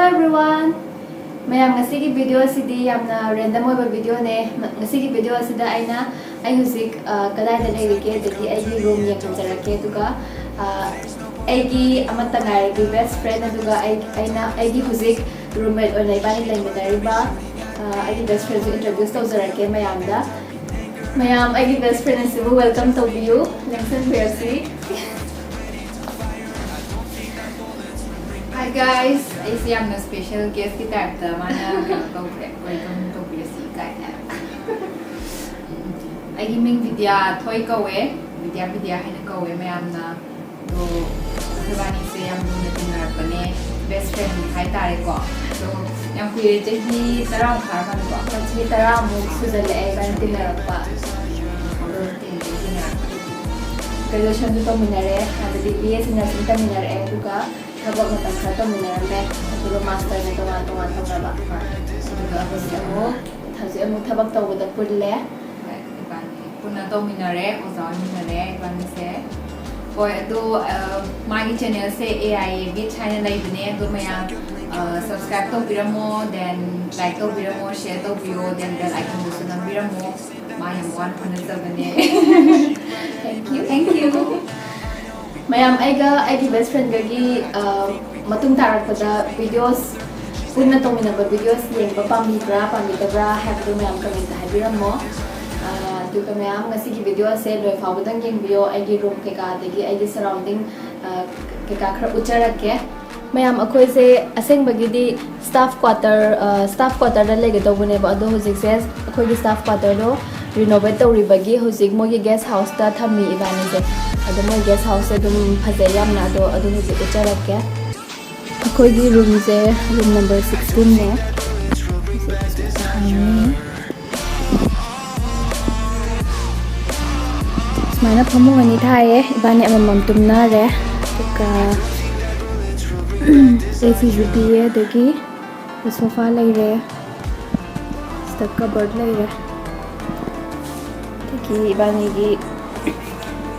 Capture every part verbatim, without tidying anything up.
Hello everyone! ꯃꯌꯥꯝ, ꯉꯁꯤꯒꯤ video ꯑꯁꯤꯗꯤ ꯌꯥꯝꯅ random ꯑꯣꯏꯕ videoꯅꯦ꯫ ꯉꯁꯤꯒꯤ video ꯑꯁꯤꯗ ꯑꯩꯅ ꯑꯩ ꯍꯧꯖꯤꯛ, ꯑ, ꯀꯗꯥꯏꯗ ꯂꯩꯔꯤꯒꯦ, ꯑꯗꯒꯤ ꯑꯩꯒꯤ room ꯌꯦꯡꯍꯟꯖꯔꯛꯀꯦ, ꯑꯗꯨꯒ, ꯑ, ꯑꯩꯒꯤ ꯑꯃꯠꯇ ꯉꯥꯏꯔꯕꯤ best friend, ꯑꯗꯨꯒ ꯑꯩ, ꯑꯩꯅ, ꯑꯩꯒꯤ ꯍꯧꯖꯤꯛ roommate ꯑꯣꯏꯅ ꯏꯕꯥꯅꯤ ꯂꯩꯃꯤꯟꯅꯔꯤꯕ, ꯑ, ꯑꯩꯒꯤ best friendꯁꯨ introduce ꯇꯧꯖꯔꯛꯀꯦ ꯃꯌꯥꯝꯗ꯫ ꯃꯌꯥꯝ, ꯑꯩꯒꯤ best friend ꯑꯁꯤꯕꯨ welcome ꯇꯧꯕꯤꯌꯨ, ꯂꯦꯡꯁꯟꯕꯤꯔꯁꯤ꯫ Hi guys, ꯑꯩꯁꯦ ꯌꯥꯝꯅ special guestꯀꯤ typeꯇ ꯃꯥꯅ ꯀꯩꯅꯣ ꯇꯧꯈ꯭ꯔꯦ, welcome ꯇꯧꯕꯤꯔꯁꯤ ꯀꯥꯏꯅ꯫ ꯑꯩꯒꯤ ꯃꯤꯡ ꯕꯤꯗ꯭ꯌꯥ ꯊꯣꯏ ꯀꯧꯋꯦ, ꯕꯤꯗ꯭ꯌꯥ ꯕꯤꯗ꯭ꯌꯥ ꯍꯥꯏꯅ ꯀꯧꯋꯦ ꯃꯌꯥꯝꯅ꯫ ꯑꯗꯣ ꯑꯩꯈꯣꯏꯕꯥꯅꯤꯁꯦ ꯌꯥꯝ ꯂꯨꯅ ꯇꯤꯟꯅꯔꯛꯄꯅꯦ, best friend ꯍꯥꯏꯇꯥꯔꯦꯀꯣ꯫ ꯑꯗꯣ ꯌꯥꯝ ꯀꯨꯏꯔꯦ, ꯆꯍꯤ ꯇꯔꯥꯃꯨꯛ ꯐꯥꯔꯝꯃꯅꯤꯀꯣ꯫ ꯍꯣꯏ, ꯆꯍꯤ ꯇꯔꯥꯃꯨꯛ ꯁꯨꯖꯜꯂꯛꯑꯦ ꯏꯕꯥꯅꯤ ꯇꯤꯟꯅꯔꯛꯄ꯫ ꯑꯗꯣ ꯇꯤꯟꯗꯤ ꯇꯤꯟꯅꯔꯛꯄ꯫ Graduationꯁꯨ ꯇꯧꯃꯤꯟꯅꯔꯦ, ꯍꯥꯏꯕꯗꯤ B S C nursing ꯇꯝꯃꯤꯟꯅꯔꯛꯑꯦ, ꯑꯗꯨꯒ ꯊꯕꯛ ꯃꯇꯝ ꯈꯔ ꯇꯧꯃꯤꯟꯅꯔꯝꯃꯦ, ꯑꯗꯨꯒ masterꯅ ꯇꯣꯉꯥꯟ ꯇꯣꯉꯥꯟ ꯇꯧꯅꯕ꯫ ꯑꯗꯨꯒ ꯍꯧꯖꯤꯛ ꯑꯃꯨꯛ, ꯍꯧꯖꯤꯛ ꯑꯃꯨꯛ ꯊꯕꯛ ꯇꯧꯕꯗ ꯄꯨꯜꯂꯦ꯫ ꯍꯣꯏ, ꯏꯕꯥꯅꯤ ꯄꯨꯟꯅ ꯇꯧꯃꯤꯟꯅꯔꯦ, ꯑꯣꯖꯥ ꯑꯣꯏꯃꯤꯟꯅꯔꯦ ꯏꯕꯥꯅꯤꯁꯦ꯫ ꯍꯣꯏ, ꯑꯗꯣ, ꯑ, ꯃꯥꯒꯤ channelꯁꯦ A I A Beach ꯍꯥꯏꯅ ꯂꯩꯕꯅꯦ, ꯑꯗꯣ ꯃꯌꯥꯝ, ꯑ, subscribe ꯇꯧꯕꯤꯔꯝꯃꯣ, then like ꯇꯧꯕꯤꯔꯝꯃꯣ, share ꯇꯧꯕꯤꯌꯣ, then bell iconꯗꯨꯁꯨ ꯅꯝꯕꯤꯔꯝꯃꯣ꯫ ꯃꯥ ꯌꯥꯝ ꯋꯥꯅ ꯍꯣꯠꯅꯖꯕꯅꯦ꯫ Thank you, thank you꯫ ꯃꯌꯥꯝ, ꯑꯩꯒ ꯑꯩꯒꯤ best friendꯒꯒꯤ, ꯑ, ꯃꯇꯨꯡ ꯇꯥꯔꯛꯄꯗ videos, ꯄꯨꯟꯅ ꯇꯧꯃꯤꯟꯅꯕ videos ꯌꯦꯡꯕ ꯄꯥꯝꯕꯤꯕ꯭ꯔꯥ ꯄꯥꯝꯕꯤꯗꯕ꯭ꯔꯥ ꯍꯥꯏꯕꯗꯨ ꯃꯌꯥꯝ commentꯇ ꯍꯥꯏꯕꯤꯔꯝꯃꯣ꯫ ꯑ, ꯑꯗꯨꯒ ꯃꯌꯥꯝ, ꯉꯁꯤꯒꯤ video ꯑꯁꯦ ꯂꯣꯏ ꯐꯥꯎꯕꯗꯪ ꯌꯦꯡꯕꯤꯌꯣ, ꯑꯩꯒꯤ room ꯀꯩꯀꯥ ꯑꯗꯒꯤ ꯑꯩꯒꯤ surrounding, ꯑ, ꯀꯩꯀꯥ ꯈꯔ ꯎꯠꯆꯔꯛꯀꯦ꯫ ꯃꯌꯥꯝ, ꯑꯩꯈꯣꯏꯁꯦ ꯑꯁꯦꯡꯕꯒꯤꯗꯤ staff quarter, ꯑ, staff quarterꯗ ꯂꯩꯒꯗꯧꯕꯅꯦꯕ, ꯑꯗꯣ ꯍꯧꯖꯤꯛꯁꯦ ꯑꯩꯈꯣꯏꯒꯤ staff quarterꯗꯣ renovate ꯇꯧꯔꯤꯕꯒꯤ ꯍꯧꯖꯤꯛ ꯃꯣꯏꯒꯤ guest houseꯇ ꯊꯝꯃꯤ ꯏꯕꯥꯅꯤꯁꯦ꯫ ꯑꯗꯣ ꯃꯣꯏ guest houseꯁꯦ ꯑꯗꯨꯝ ꯐꯖꯩ ꯌꯥꯝꯅ, ꯑꯗꯣ ꯑꯗꯨ ꯍꯧꯖꯤꯛ ꯎꯠꯆꯔꯛꯀꯦ꯫ ꯑꯩꯈꯣꯏꯒꯤ roomꯁꯦ room number sixteenꯅꯦ꯫ ꯁꯨꯃꯥꯏꯅ ꯐꯃꯨꯡ ꯑꯅꯤ ꯊꯥꯏꯌꯦ, ꯏꯕꯥꯅꯤ ꯑꯃꯃꯝ ꯇꯨꯝꯅꯔꯦ꯫ ꯑꯗꯨꯒ A Cꯁꯨ ꯄꯤꯌꯦ, ꯑꯗꯒꯤ sofa ꯂꯩꯔꯦ, ꯁꯤꯗ cupboard ꯂꯩꯔꯦ꯫ ꯑꯗꯒꯤ ꯏꯕꯥꯅꯤꯒꯤ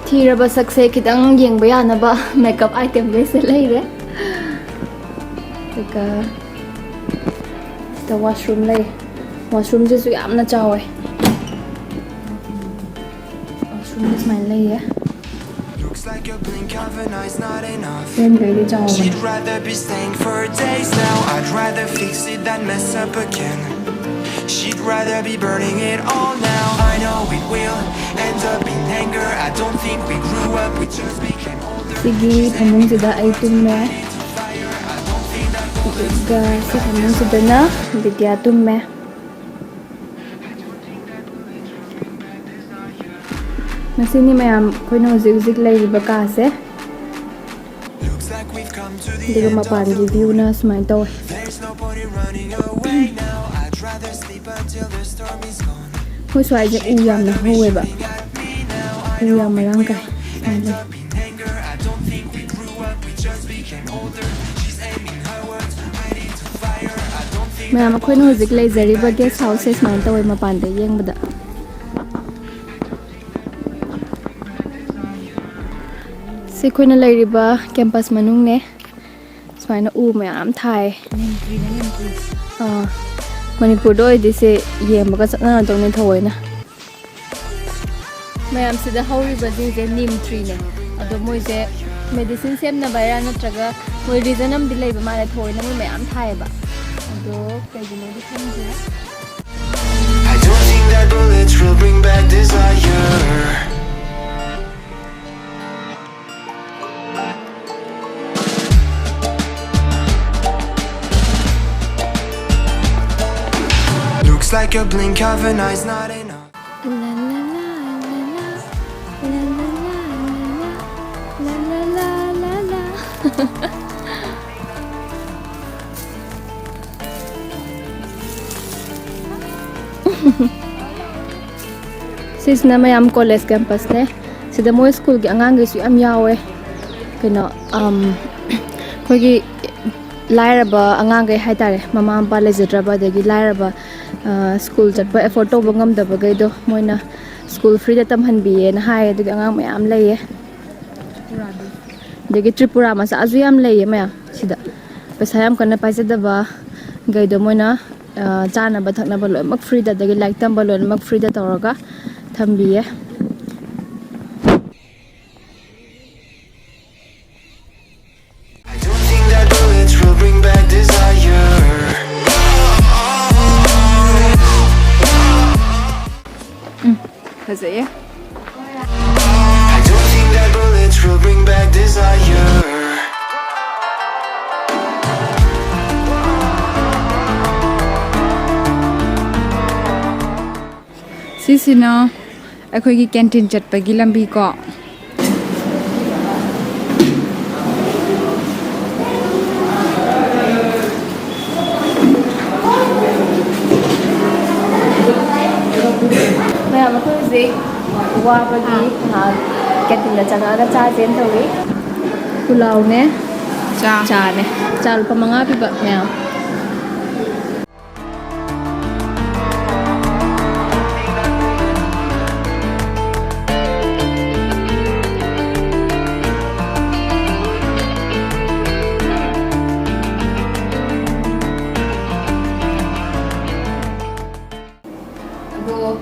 ꯊꯤꯔꯕ ꯁꯛꯁꯦ ꯈꯤꯇꯪ ꯌꯦꯡꯕ ꯌꯥꯅꯕ makeup itemꯈꯩꯁꯦ ꯂꯩꯔꯦ꯫ ꯑꯗꯨꯒ ꯁꯤꯗ ꯋꯥꯁꯔꯨꯝ ꯂꯩ꯫ ꯋꯥꯁꯔꯨꯝꯁꯤꯁꯨ ꯌꯥꯝꯅ ꯆꯥꯎꯋꯦ꯫ ꯋꯥꯁꯔꯨꯝꯁꯦ ꯁꯨꯃꯥꯏꯅ ꯂꯩꯌꯦ꯫ Looks like a blink of an eye's not enough. ꯌꯥꯝ ꯂꯩꯔꯦ ꯆꯥꯎꯕꯅꯦ꯫ She'd rather be staying for days now. I'd rather fix it than mess up again. She'd rather be burning it all now. I know it will end up in anger. I don't think we grew up, we just became older. ꯁꯤꯒꯤ ꯐꯃꯨꯡꯁꯤꯗ ꯑꯩ ꯇꯨꯝꯃꯦ꯫ ꯑꯗꯨꯒ ꯁꯤ ꯐꯃꯨꯡꯁꯤꯗꯅ ꯕꯤꯗ꯭ꯌꯥ ꯇꯨꯝꯃꯦ꯫ ꯃꯁꯤꯅꯤ ꯃꯌꯥꯝ ꯑꯩꯈꯣꯏꯅ ꯍꯧꯖꯤꯛ ꯍꯧꯖꯤꯛ ꯂꯩꯔꯤꯕ ꯀꯥꯁꯦ꯫ ꯑꯗꯨꯒ ꯃꯄꯥꯟꯒꯤ ꯚ꯭ꯌꯨꯅ ꯁꯨꯃꯥꯏꯅ ꯇꯧꯋꯦ꯫ ꯑꯩꯈꯣꯏ ꯁ꯭ꯋꯥꯏꯁꯦ ꯎ ꯌꯥꯝꯅ ꯍꯧꯋꯦꯕ꯫ ꯎ ꯌꯥꯝ ꯃꯔꯥꯡ ꯀꯥꯏ꯫ ꯁꯨꯃꯥꯏꯅ ꯂꯩ꯫ ꯃꯌꯥꯝ, ꯑꯩꯈꯣꯏꯅ ꯍꯧꯖꯤꯛ ꯂꯩꯖꯔꯤꯕ ꯒꯦꯁ ꯍꯥꯎꯁꯁꯦ ꯁꯨꯃꯥꯏꯅ ꯇꯧꯋꯦ ꯃꯄꯥꯟꯗ ꯌꯦꯡꯕꯗ꯫ ꯁꯤ ꯑꯩꯈꯣꯏꯅ ꯂꯩꯔꯤꯕ ꯀꯦꯝꯄꯁ ꯃꯅꯨꯡꯅꯦ꯫ ꯁꯨꯃꯥꯏꯅ ꯎ ꯃꯌꯥꯝ ꯊꯥꯏ꯫ ꯑꯥ, ꯃꯅꯤꯄꯨꯔꯗ ꯑꯣꯏꯔꯗꯤ ꯁꯦ ꯌꯦꯡꯕꯒ ꯆꯠꯅꯔꯗꯧꯅꯦ ꯊꯑꯣꯏꯅ꯫ ꯃꯌꯥꯝꯁꯤꯗ ꯍꯧꯔꯤꯕꯁꯤꯡꯁꯦ ꯅꯤꯝ ꯇ꯭ꯔꯤꯅꯦ꯫ ꯑꯗꯣ ꯃꯣꯏꯁꯦ ꯃꯦꯗꯤꯁꯤꯟ ꯁꯦꯝꯅꯕ ꯍꯥꯏꯔ ꯅꯠꯇ꯭ꯔꯒ ꯃꯣꯏ ꯔꯤꯖꯟ ꯑꯃꯗꯤ ꯂꯩꯕ ꯃꯥꯜꯂꯦ, ꯊꯑꯣꯏꯅ ꯃꯣꯏ ꯃꯌꯥꯝ ꯊꯥꯏꯌꯦꯕ꯫ ꯑꯗꯣ ꯀꯩꯒꯤꯅꯣꯗꯤ ꯈꯪꯗꯦ꯫ I don't think that bullets will bring back desire. Looks like a blink of an eye's not enough. ꯁꯤꯁꯤꯅ ꯃꯌꯥꯝ ꯀꯣꯂꯦꯖ ꯀꯦꯝꯄꯁꯅꯦ꯫ ꯁꯤꯗ ꯃꯣꯏ ꯁ꯭ꯀꯨꯜꯒꯤ ꯑꯉꯥꯡꯈꯩꯁꯨ ꯌꯥꯝ ꯌꯥꯎꯋꯦ꯫ ꯀꯩꯅꯣ, ꯑꯝ, ꯑꯩꯈꯣꯏꯒꯤ ꯂꯥꯏꯔꯕ ꯑꯉꯥꯡꯈꯩ ꯍꯥꯏꯇꯥꯔꯦ, ꯃꯃꯥ ꯃꯄꯥ ꯂꯩꯖꯗ꯭ꯔꯕ, ꯑꯗꯒꯤ ꯂꯥꯏꯔꯕ, ꯑ, ꯁ꯭ꯀꯨꯜ ꯆꯠꯄ ꯑꯦꯐꯣꯔꯠ ꯇꯧꯕ ꯉꯝꯗꯕꯈꯩꯗꯣ ꯃꯣꯏꯅ ꯁ꯭ꯀꯨꯜ ꯐ꯭ꯔꯤꯗ ꯇꯝꯍꯟꯕꯤꯌꯦꯅ ꯍꯥꯏꯌꯦ꯫ ꯑꯗꯨꯒꯤ ꯑꯉꯥꯡ ꯃꯌꯥꯝ ꯂꯩꯌꯦ꯫ ꯑꯗꯒꯤ ꯇ꯭ꯔꯤꯄꯨꯔꯥ ꯃꯆꯥꯁꯨ ꯌꯥꯝ ꯂꯩꯌꯦ ꯃꯌꯥꯝ ꯁꯤꯗ꯫ ꯄꯩꯁꯥ ꯌꯥꯝ ꯀꯟꯅ ꯄꯥꯏꯖꯗꯕ ꯒꯩꯗꯣ ꯃꯣꯏꯅ, ꯑ, ꯆꯥꯅꯕ ꯊꯛꯅꯕ ꯂꯣꯏꯅꯃꯛ ꯐ꯭ꯔꯤꯗ, ꯑꯗꯒꯤ ꯂꯥꯏꯔꯤꯛ ꯇꯝꯕ ꯂꯣꯏꯅꯃꯛ ꯐ꯭ꯔꯤꯗ ꯇꯧꯔꯒ ꯊꯝꯕꯤꯌꯦ꯫ I don't think that bullets will bring back desire. ꯎꯝ, ꯐꯖꯩꯌꯦ꯫ I don't think that bullets will bring back desire. ꯁꯤꯁꯤꯅ ꯑꯩꯈꯣꯏꯒꯤ ꯀꯦꯟꯇꯤꯟ ꯆꯠꯄꯒꯤ ꯂꯝꯕꯤ ꯀꯣ꯫ ꯃꯌꯥꯝ, ꯑꯩꯈꯣꯏ ꯍꯧꯖꯤꯛ ꯋꯥꯕꯒꯤ ꯉꯥꯏꯍꯥꯛ ꯀꯦꯟꯇꯤꯟꯗ ꯆꯪꯉꯛꯑꯒ ꯆꯥꯁꯦꯅ ꯇꯧꯔꯤ꯫ ꯄꯨꯂꯥꯎꯅꯦ꯫ ꯆꯥ꯫ ꯆꯥꯅꯦ꯫ ꯆꯥ ꯂꯨꯄꯥ ꯃꯉꯥ ꯄꯤꯕ ꯃꯌꯥꯝ꯫ ꯑꯗꯣ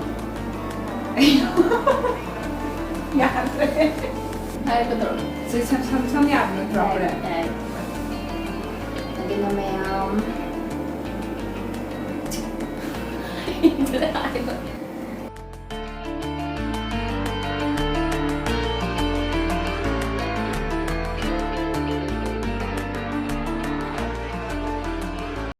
ꯌꯥꯗ꯭ꯔꯦ꯫ ꯍꯥꯏ, ꯀꯩꯗꯧꯔꯕ? ꯁꯤ ꯁꯝ, ꯁꯝ, ꯁꯝ ꯌꯥꯕ ꯅꯠꯇ꯭ꯔꯣ ꯍꯣꯔꯦꯟ? ꯌꯥꯏ, ꯌꯥꯏ꯫ ꯑꯗꯨꯅ ꯃꯌꯥꯝ